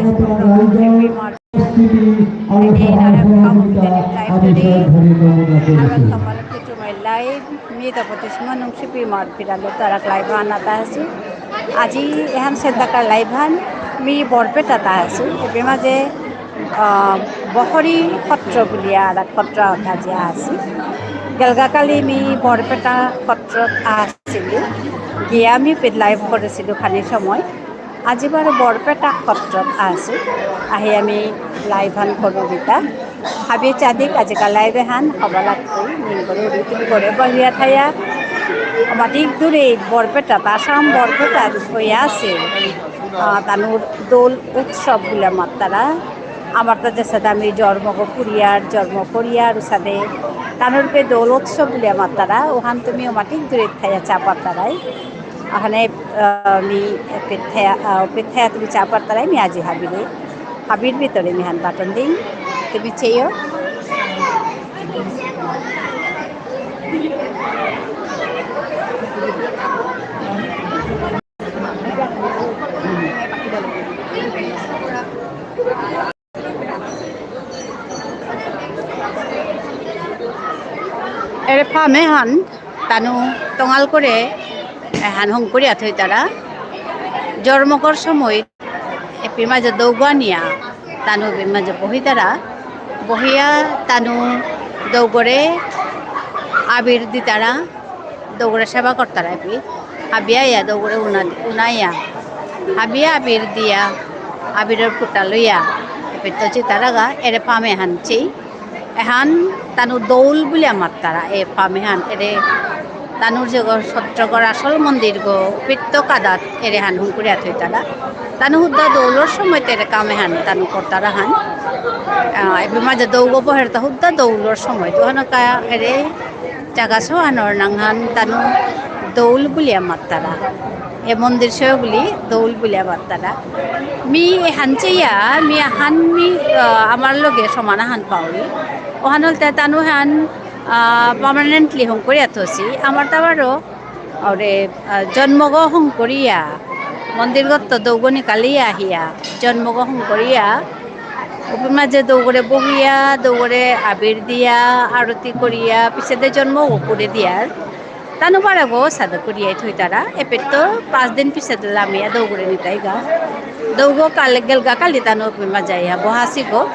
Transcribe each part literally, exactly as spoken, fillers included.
শিল্পী মার-, এগেইন আরাক কমপ্লিমেন্টারি লাইভ টুডে। Hello, তোমার টু মাই লাইভ। মি তপতিস মনুং শিল্পী মার ফিরালো তারাক লাইভ আনাতা আসু। আজি এহান সেন্দাকার লাইভ হান মি বরপেটাত আসু। এপে মাঝে, আহ, বহরি সত্র বুলিয়া আরাক সত্র আজি আসু। গেলগাকালি মি বরপেটা সত্রত আসিলু। গিয়া মি পেট লাইভ করেসিলু খানি সময়। আজি বারো বরপেটা সত্রত আসু। আহি আমি লাইভ হান করুরিতা। হাবি চাদিক আজিকা লাইভ হান হবা লাগতই। নিন করুরি তুমি করে বহিয়া থায়া। আমার ঠিক দূরে বরপেটা, আসাম বরপেটা হইয়া আসে। আহ, তানুর দোল উৎসব বুলে মাত্তারা। আমার তো যেসাদে আমি জন্মগ করিয়ার, জন্ম করিয়ার উসাদে। তানুর পে দোল উৎসব বুলে মাত্তারা। ওহান তুমি আমার ঠিক দূরে থায়া চা পাত্তারাই। আহানে, আহ, মি পেথায়া, আহ, পেথায়া তুমি চা পারতারাই মি আজি হাবিরে। হাবির ভিতরে মি হান বাটন দিন। তুমি চেয়েও। এরে ফামে হান তানু টঙাল করে এহান হংকরিয়া থইতারা। জন্মগর সময় এপি মাঝে দৌগানিয়া তানু এপি মাঝে বহিতারা। বহিয়া তানু দৌগরে আবির দিতারা। দৌগরে সেবা করতারা এপি। হাবিয়া ইয়া দৌগরে উনা-, উনাইয়া। হাবিয়া আবির দিয়া, আবিরর ফুটা লইয়া, এপি তো চিতারাগা, এরে ফামে হানচি। এহান তানু দৌল বুলিয়া মাত্তারা, এ ফামে হান, এরে তানুর যে গো সত্রগর আসল মন্দির গো, পিত্ত কাদাত এরে হান হুঙ্কুরিয়া থইতারা। তানু হুদ্দা দৌলর সময় তেরে কামে হান, তানু করতারা হান। আহ, এপি মাঝে দৌগ বহের তা হুদ্দা দৌলর সময়, তো হানো কা এরে জাগা সোহানর নাঙহান তানু দৌল বুলিয়া মাত্তারা। এ মন্দির সে বুলি দৌল বুলিয়া মাত্তারা। মি এহান চেয়া, মি আহান মি, আহ, আমার লগে সমান আহান পাউরি। ওহান হলতে তানু হান, আহ, permanently হংকরিয়া থসি। আমার তাবারও, ওরে, আহ, জন্মগ হংকরিয়া, মন্দিরগত দৌগনি কালিয়া আহিয়া, জন্মগ হংকরিয়া, উপর মাঝে দৌগরে বহিয়া, দৌগরে আবির দিয়া, আরতি করিয়া, পিছেদে জন্ম উপরে দিয়ার। তানু বারাগো সাদে করিয়া থইতারা, এপেত্ত পাঁচ দিন পিছেদে লামিয়া দৌগরে নিতাইগা। দৌগ কালে গেলগা কালি তানু উপর মাঝে আইয়া বহাসিগো।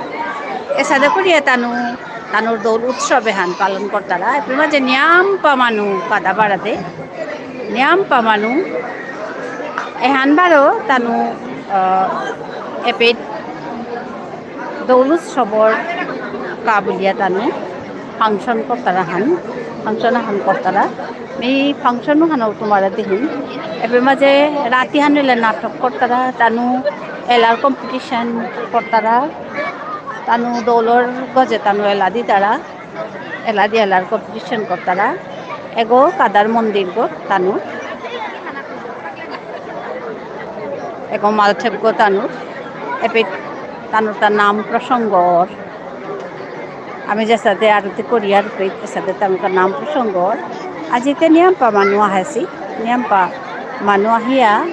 এসাদে করিয়া তানু, তানুর দৌল উৎসব এহান পালন করতারা। এপের মাঝে নিয়াম পা মানু কাদা বারাদে। নিয়াম পা মানু এহান বারো তানু, আহ, এপেত দৌল উৎসবর কা বুলিয়া তানু function করতারা হান, function হান করতারা। মি function হানও তোমারে দেহিম। এপের মাঝে রাতি হান হইলে নাটক করতারা, তানু এলার competition করতারা, তানু দৌলর গজে তানু এলা দিতারা। এলা দিয়া এলার competition করতারা। এগো কাদার মন্দির গো তানু। এগো মালঠেপ গো তানু। এপে তানুর তা নাম প্রসঙ্গর। আমি যেসাদে আরতি করিয়ার এপে এসাদে তানুর তা নাম প্রসঙ্গর। আজিতে নিয়াম পা মানু আহেসি। নিয়াম পা মানু আহিয়া,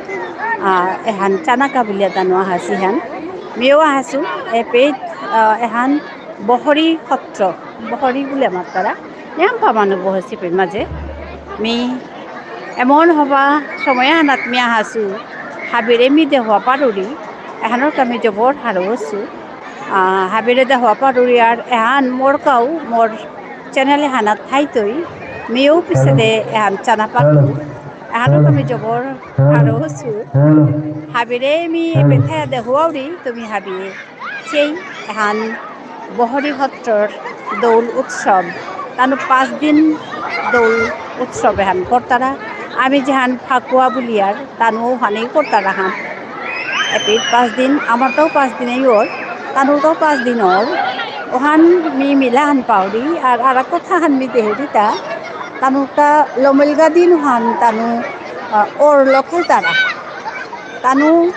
আহ, এহান চানাকা বুলিয়া তানু আহেসি হান। মিও আহেসু। এপে, আহ, এহান বহরি সত্র, বহরি বুলে মাত্তারা, নিয়াম পা মানু বহেসি এপের মাঝে। মি এমন হবা সময় আহানাত মি আহাসু, হাবিরে মি দেহুয়া পারুরি, এহানর কা মি জবর হারৌ অসু। আহ, হাবিরে দেহুয়া পারুরি আর এহান মোর কাউ, মোর channel এহানাত থাইতই, মিও পিছেদে এহান চানা পারু, এহানর কা মি জবর হারৌ অসু। হাবিরে মি এপেত থায়া দেহুয়াউরি, তুমি হাবিয়ে সেই এহান বহরি সত্রর দৌল উৎসব, তানু পাঁচ দিন দৌল উৎসব এহান করতারা। আমি যেহান ফাকুয়া বুলিয়ার, তানু ওহানেই করতারা হান। এপেত পাঁচ দিন, আমার তো পাঁচ দিনেই ওর, তানুর তো পাঁচ দিন ওর। ওহান মি মিলা হান পাউরি, আর আর কথা হান মি দেহুরিতা, তানুর তা লমিলগা দিন হান, তানু, আহ, ওর লখেলতারা। তানু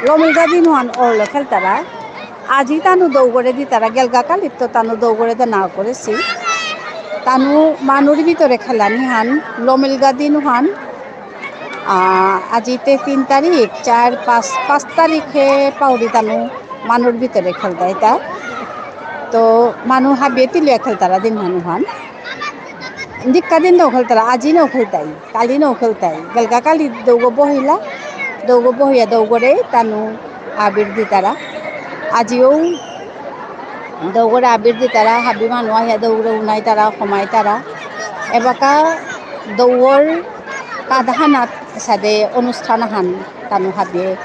লমিলগা দিন হান ওর লখেলতারা। আজি তানু দৌগরে দিতারা, গেলগা কালিত তো তানু দৌগরে দে না করেসি। তানু মানুর ভিতরে খেলানি হান, লমিলগা দিন হান। আহ, আজিতে তিন তারিখ, চার, পাঁচ, পাঁচ তারিখে পাউরি তানু মানুর ভিতরে খেলতা এতা। তো মানু হাবিয়ে তিলিয়া খেলতারা দিন মানু হান। দিক্কা দিন দৌ খেলতারা, আজি নৌ খেলতাই, কালি নৌ খেলতাই। গেলগা কালি দৌগো বহিলা, দৌগো বহিয়া দৌগরে তানু আবির দিতারা। আজিও দৌগরে আবির দিতারা, হাবি মানু আহিয়া দৌগরে উনাইতারা, হমাইতারা। এবাকা দৌগর কাদাহানাত সাদে অনুষ্ঠান আহান তানু হাবিয়ে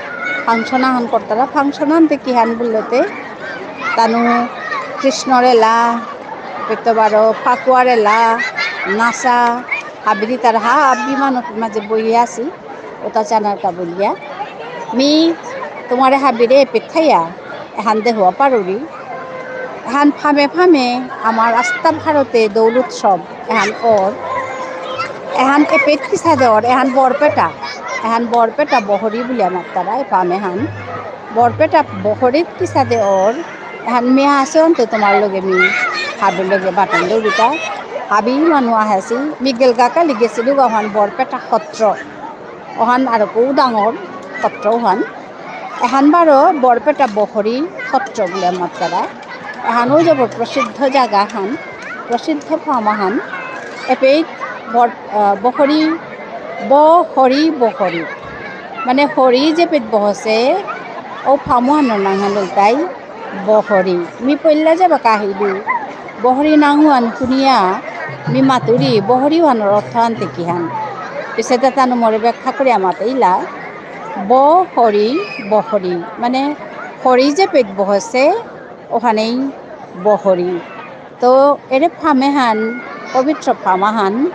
function আহান করতারা। Function আনতে কিহান বুললেতে তানু কৃষ্ণর এলা, পেতবারো ফাকুয়ার এলা, নাচা, হাবি দিতারা। হা, হাবি মানু মাঝে বইয়া আসি, ওতা চানার কা বুলিয়া। মি তোমারে হাবিরে এপেথাইয়া এহান দেহুয়া পারুরি। এহান ফামে ফামে আমার আস্তা ভারতে দৌল উৎসব এহান অর। এহান এপেত কিসাদে অর, এহান বরপেটা, এহান বরপেটা বহরি বুলিয়া মাত্তারা এ ফামে হান। বরপেটা বহরিত কিসাদে অর, এহান মি আসে অন্তে তোমার লগে মি হাবির লগে বাটন দৌরিতা। হাবি মানু আহাসি, মি গেলগা কালি গেসিলুগা অহান বরপেটা সত্র। অহান আরকো ডাঙর সত্র অহান। এহান বারো বরপেটা বহরি সত্র বুলে মাত্তারা। এহানও জবর প্রসিদ্ধ জাগা হান, প্রসিদ্ধ ফাম আহান। এপেই বর-, আহ, বহরি, বহরি, বহরি। মানে হরি যেপেত বহসে, ও ফাম আহানর নাঙহান ইলতাই বহরি। মি পইলা যেবাকা আহিলু, বহরি নাঙহান হুনিয়া, মি মাতুরি, বহরি অহানর অর্থ আনতে কিহান। পিছেতে তানু মোরে ব্যাখ্যা করিয়া মাতেইলা, বহরি, বহরি। মানে, হরি যেপেত বহসে, অহানেই বহরি। তো এরে ফাম এহান, পবিত্র ফাম আহান।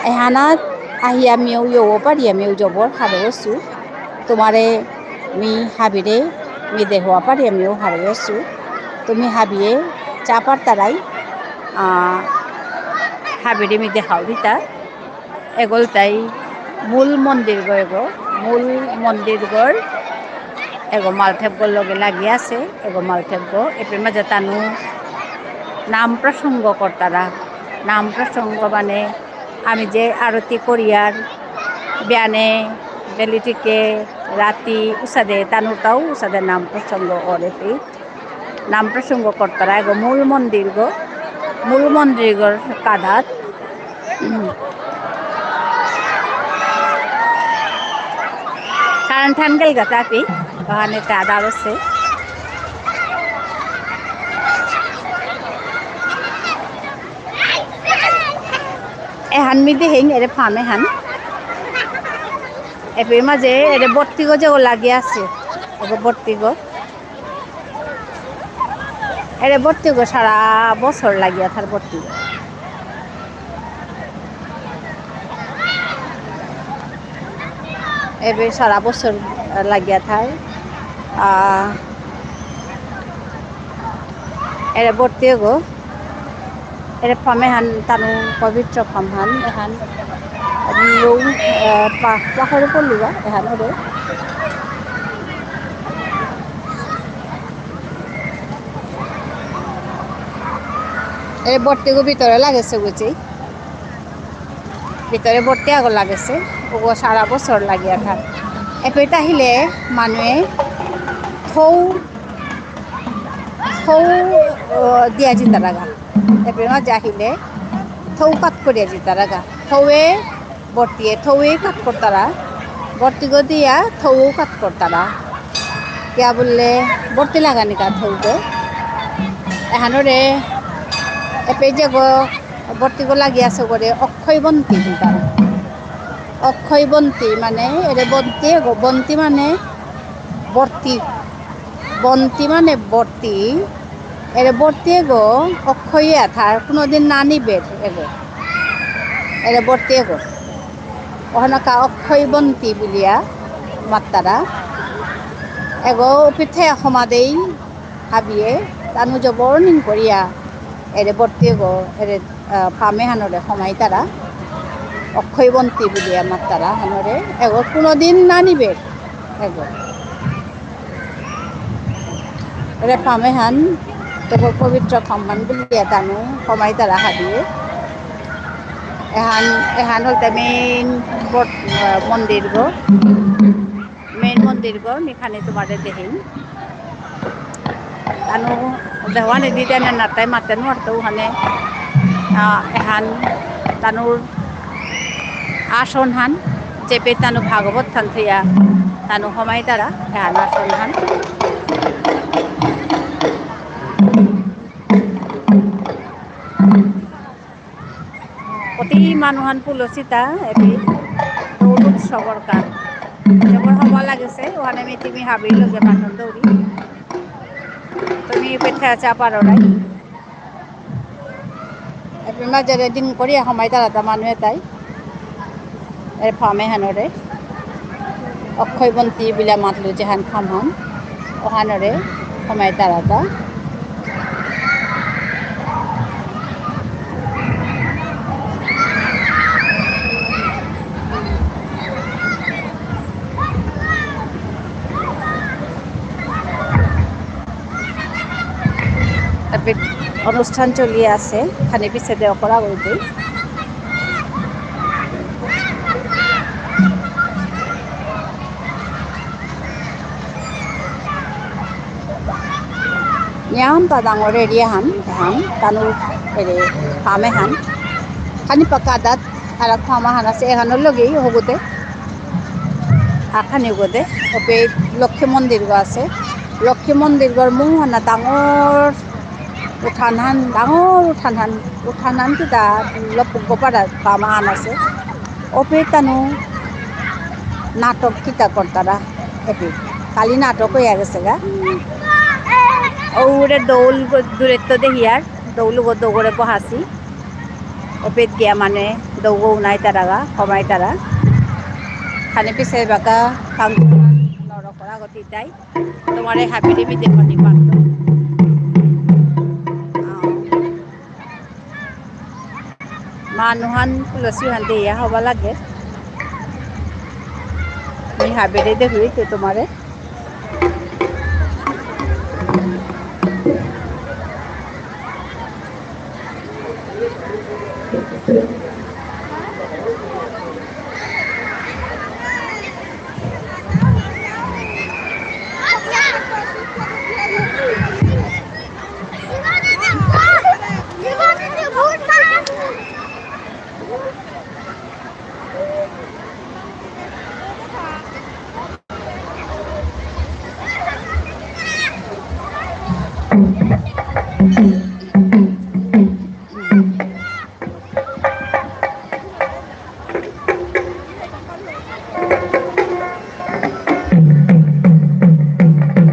এহানাত আহিয়া মিউ ইয়ৌ পারিয়া মিউ জবর হারৌ অসু। তোমারে মি হাবিরে মি দেহুয়া পারিয়া মিউ হারৌ অসু। তুমি হাবিয়ে চা পারতারাই, আহ, হাবিরে মি দেহাউরিতা। এগ ইলতাই মূল মন্দিরগ এগ, মূল মন্দিরগর এগ মালঠেপগর লগে লাগি আসে, এগ মালঠেপগ। এপেই মাঝে তানু নাম প্রসঙ্গ করতারা। নাম প্রসঙ্গ মানে আমি যে আরতি করিয়ার বিয়ানে, বেলিটিকে, রাতি, উসাদে, তানুরতাও উসাদে নাম প্রসঙ্গ অর এপেই। নাম প্রসঙ্গ করতারা এগ মূল মন্দিরগ, মূল মন্দিরগর কাদাত। কারণ ঠান গেলগা তাপি, অহানে তা দাঁড়াসে। এহান মি দেহেং এরে ফাম এহান। এপেই মাঝে এরে বর্তিগ যেগ লাগি আসে, এগ বর্তিগ। এরে বর্তিগ সারা বছর লাগিয়া থার বর্তি। এবে সারা বছর লাগিয়া থার। আহ, এরে বর্তিগ। এরে ফাম এহান তানু পবিত্র ফাম হান এহান। আমি ও, আহ, পা-, পাহরে পড়লুগা এহান ওরে। এরে বর্তিগ ভিতরে লাগেসে বুঝি। ভিতরে বর্তি আগ লাগেসে। ওগ সারা বছর লাগিয়া থার। এপেইত আহিলে মানুয়ে থৌ থৌ, আহ, দিয়া জিতারাগা। এপেইত মাঝে আহিলে থৌ কাত করিয়া জিতারাগা। থৌয়ে বর্তিয়ে, থৌয়ে কাত করতারা। বর্তিগ দিয়া থৌ কাত করতারা। কিয়া বুললে বর্তি লাগানিকা থৌগ। এহানরে এপেই যেগ বর্তিগ লাগি আসে ওগরে অক্ষয় বন্তি বুলতারা। অক্ষয় বন্তি মানে এরে বন্তি এগ, বন্তি মানে বর্তি। বন্তি মানে বর্তি, এরে বর্তি এগ অক্ষয় আথার, কোনোদিন না নিবের এগ। এরে বর্তি এগ। অহানকা অক্ষয় বন্তি বুলিয়া মাত্তারা। এগ পিঠে হমাদেই হাবিয়ে, তানু জবর নিং করিয়া, এরে বর্তি এগ, এরে আহ, ফাম এহানরে হমাইতারা, অক্ষয় বন্তি বুলিয়া মাত্তারা হানরে, এগ কোনোদিন না নিবের, এগ। এরে ফাম এহান, তবুর পবিত্র ফাম হান বুলিয়া তানু হমাইতারা হাবিয়ে। এহান, এহান হলতে মেইন বট-, আহ, মন্দিরগ। মেইন মন্দিরগ, এহানে তোমারে দেখিম। তানু দেওয়ানে দিতে না নাতাই মাতে নুয়ারতো ওহানে, আহ, এহান তানুর আসন হান, যেপে তানু ভাগবত থান থইয়া, তানু হমাইতারা, এহান আসন হান। অতি মানুহান পুলসিতা এপি দৌল উৎসবর কাম। জবর হবা লাগেসে, ওহানে মি তুমি হাবির লগে মাতন দৌরি। তুমি পেঠে আছা পারো নাই। এপি মাঝে দিন করিয়া হমাইতারা তা মানু এতাই। এর ফার্ম এহানরে। অক্ষয় বন্তি বিলা মাতলু যেহান ফার্ম হান। ওহানরে হমাইতারা তা। তারপরে অনুষ্ঠান চলিয়া আসে, খানি পিছে দেওয়া করা হইতে। নিয়াম তা ডাঙর এরিয়া হান, হান, তানু এরে ফার্মে হান। খানি পাকা দাঁত, আর ফার্মা হান আসে, এহানর লগেই হগুতে। আখানি হগুতে, ওপে লক্ষ্মী মন্দিরগ আসে। লক্ষ্মী মন্দিরগর মুহানা ডাঙর উঠান হান, ডাঙর উঠান হান, উঠান হান কিতা লপুক গোপারা ফার্মা হান আসে। ওপে তানু নাটক কিতা করতারা এপি। কালি নাটক হইয়া গেসেগা। ওরে দৌল গ-, দূরেত্ত দেহিয়ার, দৌল গো দৌগরে বহাসি। ওপেত গিয়া মানে দৌগ উনাইতারাগা, হমাইতারা। খানি পিছে বাকা ফাঙ্গুয়ান নরকরা গতিতাই। তোমারে হাবিরে মি দেখানি পারতো। আহ। মানুহান পুলসি হান দিয়া হবা লাগে। মি হাবিরে দেখুই তো তোমারে।